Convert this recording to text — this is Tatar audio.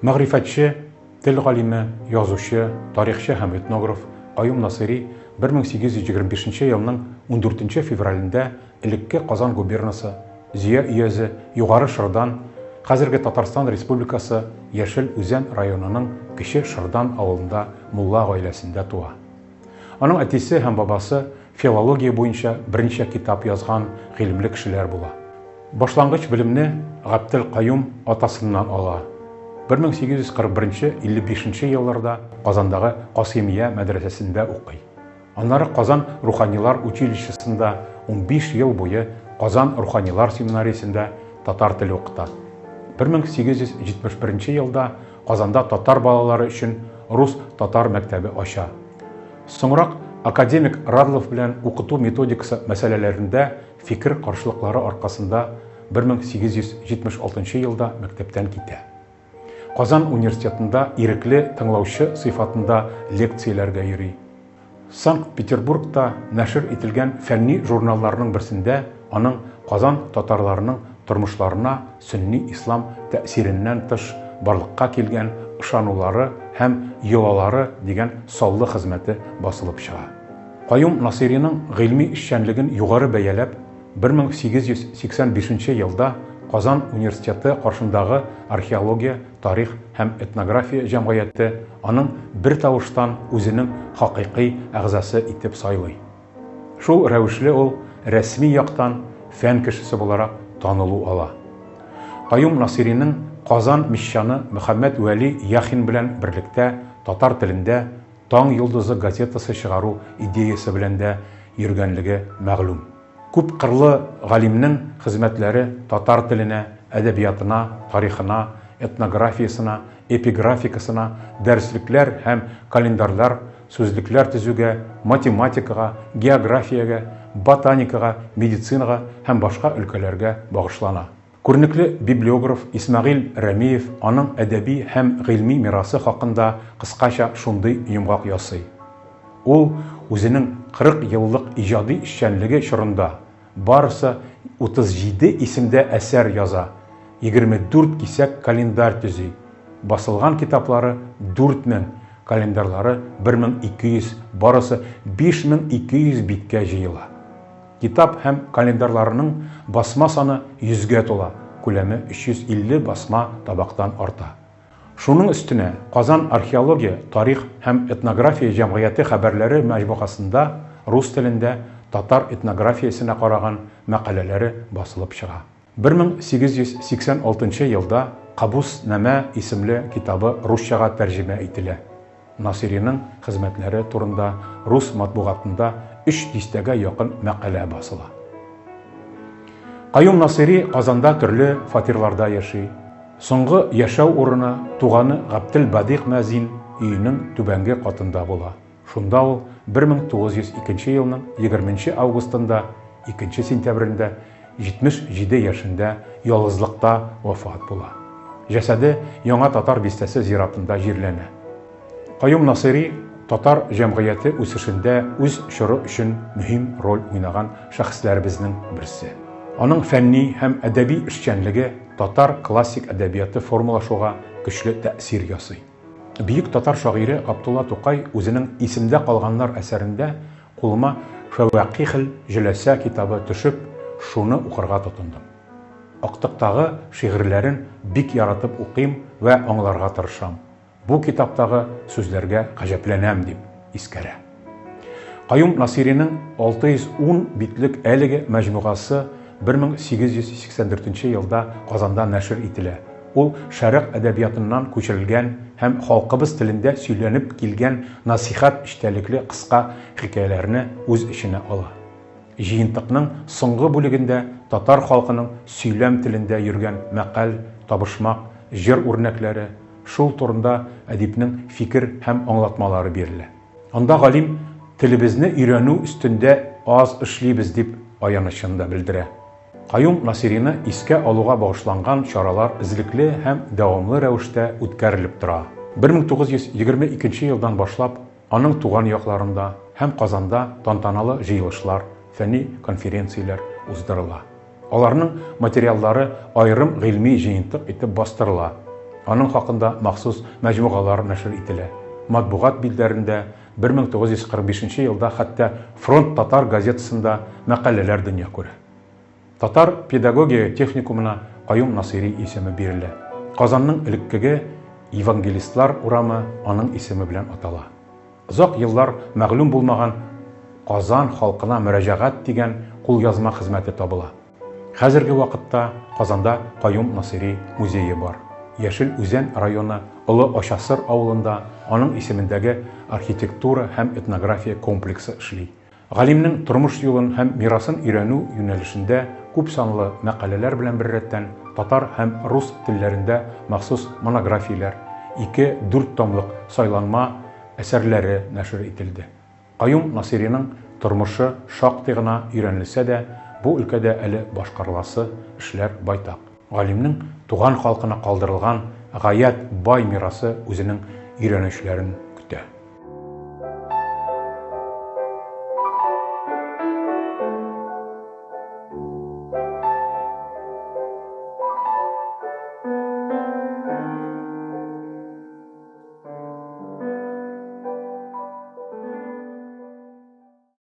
Мәгърифәтче, тел галиме, язучы, тарихчы һәм этнограф Каюм Насыйри 1825 елның 14 февралендә элекке Казан губернасы, Зөя өязе, Югары Шырдан, хәзерге Татарстан Республикасы Яшел Үзән районының Кече Шырдан авылында мулла гаиләсендә туа. Аның әтисе һәм бабасы филология буенча берничә китап язган гыйлемле кешеләр була. Башлангыч белемне Гаптелкаюм атасыннан ала. 1841-55 елларда Казандагы Касыймия мәдрәсәсендә укый. Аннары Казан руханилар училищесында 15 ел буе Казан руханилар семинариясендә татар теле укыта. 1871 елда Казанда татар балалары өчен рус-татар мәктәбе ача. Соңрак академик Радлов белән укыту методикасы мәсьәләләрендә фикер каршылыклары аркасында 1876 елда мәктәптән китә. Казан университетында ирекле тыңлаучы сыйфатында лекцияләргә йөри. Санкт-Петербургта нәшер ителгән фәнни журналларның берсендә аның Казан татарларының тормышларына сөнни ислам тәэсиреннән тыш барлыкка килгән ышанулары һәм йолалары дигән саллы хезмәте басылып чыга. Каюм Насыйриның гыйльми эшчәнлеген югары бәяләп, 1885 елда Казан университеты каршындагы археология, тарих һәм этнография җәмгыяте аның бертавыштан үзенең хакыйкый әгъзасы итеп сайлый. Шул рәвешле ул рәсми яктан фән кешесе буларак танылу ала. Каюм Насыйриның Казан мещаны Мөхәммәд Вәли Яхин белән берлектә татар телендә Таң йолдызы газетасы чыгару идеясе белән дә йөргәнлеге мәгълүм. Күпкырлы галимнең хезмәтләре татар теленә, әдәбиятына, тарихына, этнографиясенә, эпиграфикасына, дәреслекләр һәм календарьлар, сүзлекләр төзүгә, математикага, географиягә, ботаникага, медицинага һәм башка өлкәләргә багышлана. Күренекле библиограф Исмәгыйль Рәмиев аның әдәби һәм гыйльми мирасы хакында кыскача шундый йомгак ясый. Ул үзенең 40 еллык иҗади эшчәнлеге чорында барысы 37 исемдә әсәр яза, 24 кисәк календарь төзи, басылган китаплары 4000, календарьлары 1200, барысы 5200 биткә җыела. Китап һәм календарьларының басма саны йөзгә тула, күләме 350 басма табактан арта. Шуның өстенә Казан археология, тарих һәм этнография җәмгыяте хәбәрләре мәҗмугасында рус телендә татар этнографиясенә караган мәкаләләре басылып чыга. 1886 елда Кабус-намә исемле китабы русчага тәрҗемә ителә. Насыйриның хезмәтләре турында рус матбугатында өч дистәгә якын мәкалә басыла. Каюм Насыйри Казанда төрле фатирларда яши. Соңгы яшәү урыны туганы Гаптелбадигъ мәзин өенең түбәнге катында була. Шунда ул 1902 елның 20 августында, 2 сентябрендә 77 яшендә ялгызлыкта вафат була. Җәсәде Яңа Татар бистәсе зиратында җирләнә. Каюм Насыйри татар җәмгыяте үсешендә үз чоры өчен мөһим роль уйнаган шәхесләребезнең берсе. Аның фәнни һәм әдәби эшчәнлеге татар классик әдәбияты формалашуга көчле тәэсир ясый. Бөек татар шагыйре Габдулла Тукай үзенең Исемдә калганнар әсәрендә кулыма Фәвакихел җөләсә китабы төшеп, шуны укырга тотындым. Актыктагы шигырьләрен бик яратып укыйм вә аңларга тырышам. Бу китаптагы сүзләргә гаҗәпләнәм, дип искәрә. Каюм Насыйриның 610 битлек әлеге мәҗмугасы 1884 елда Казанда нәшер ителә. Ул шәрык әдәбиятыннан күчерелгән һәм халкыбыз телендә сөйләнеп килгән насыйхәт эчтәлекле кыска хикәяләрне үз эченә ала. Җыентыкның соңгы бүлегендә татар халкының сөйләм телендә йөргән мәкаль, табышмак, җыр үрнәкләре, шул турында әдипнең фикер һәм аңлатмалары бирелә. Анда галим телебезне өйрәнү өстендә аз эшлибез дип аянычын да белдерә. Каюм Насыйрины искә алуга багышланган чаралар эзлекле һәм дәвамлы рәвештә үткәрелеп тора. 1922 елдан башлап аның туган якларында һәм Казанда тантаналы җыелышлар, фәнни конференцияләр уздырыла. Аларның материаллары аерым гыйльми җыентык итеп бастырыла. Аның хакында махсус мәҗмугалар нәшер ителә. Матбугат битләрендә 1945 елда хәтта Фронт татар газетасында мәкаләләр дөнья күрә. Татар педагогия техникумына Каюм Насыйри исеме бирелә. Казанның элеккеге Евангелистлар урамы аның исеме белән атала. Озак еллар мәгълүм булмаган Казан халкына мөрәҗәгать дигән кулъязма хезмәте табыла. Хәзерге вакытта Казанда Каюм Насыйри музее бар. Яшел Үзән районы Олы Ачасыр авылында аның исемендәге архитектура һәм этнография комплексы эшли. Галимнең тормыш юлын һәм мирасын өйрәнү юнәлешендә күпсанлы мәкаләләр белән беррәттән татар һәм рус телләрендә махсус монографияләр, ике-дүрт томлык сайланма әсәрләре нәшер ителде. Каюм Насыйриның тормышы шактый гына өйрәнелсә дә, бу өлкәдә әле башкарыласы эшләр байтак. Галимнең туган халкына калдырылган гаять бай мирасы үзенең өйрәнүчеләрен көтә.